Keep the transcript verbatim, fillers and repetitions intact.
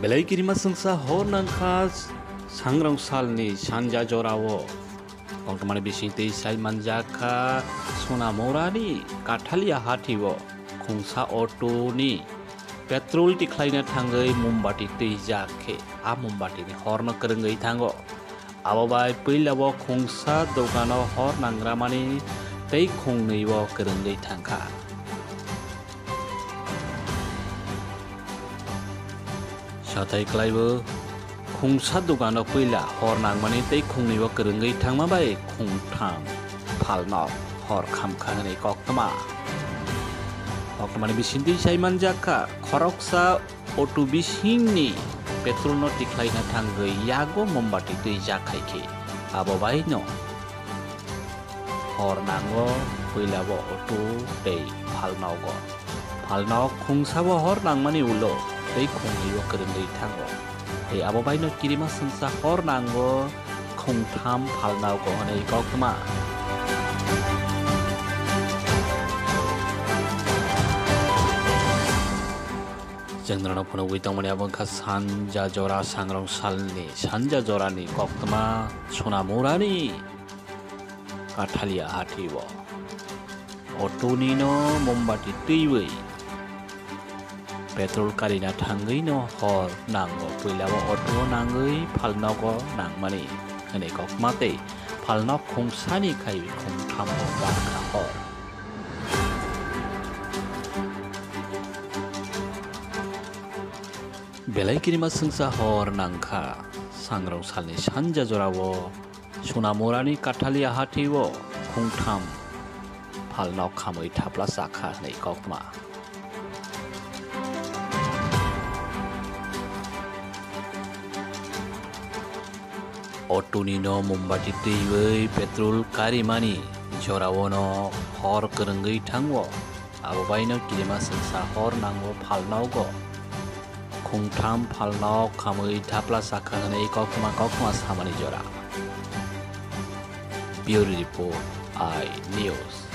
Belai kirima swngsa hor nangkha sangrong salni sanja jorao. Koktwmani bisingtwi sai manjakha Sonamurani Kathalia hatio khungsa auto ni petrol tikhlaina thangwi mombati twijak khe a mombati ni horno kwrwngwi thango. Abo bai puila o khungsa dogano hor nangramani tei khungnwi o kwrwngwi thangkha. Satai kwlaibo khungsa dogano puila hor nangmani tei khungnwi o kwrwngwi thangma bai khungtham phalno hor khamkha hwnwi koktwma. Koktwmani bisingtwi sai manjakha khoroksa auto bisingni petrolno tikhlaina thangwi yago mombati twijak khai khe abo baino hor nango puilabo auto tei phalnogo. Phalno khungsabo hor nangmani ulo tei khungnwi o kwrwngwi thango. Tei abo baino kirima swngsa hor nango khungtham phalnogo hwnwi koktwma. Chwng norokno phunugwi tongmani abo wngkha sanja jora sangrong salni sanja jorani koktwma Sonamurani Kathalia hatio. Auto nino mombati twiwi petrol karina thangwi no hor nango. Puila o auto o nangwi phalnogo nangmani hwnwi koktwma tei phalnok khungsani khai khungtham o barkha hor. Belai kirima swngsa hor nangkha sangrong salni sanja jorao Sonamurani Kathalia hatio khungtham phalnok khamwi thapla chakha hwnwi koktwma. Auto nino mombati twiwi petrol karimani jorao no hor kwrwngwi thango. Abo baino kirima swngsa hor nango phalnogo. Khungtham phalnok khamwi thapla chakha hwnwi koktwma koktwma samani jora. Bureau Report, I News.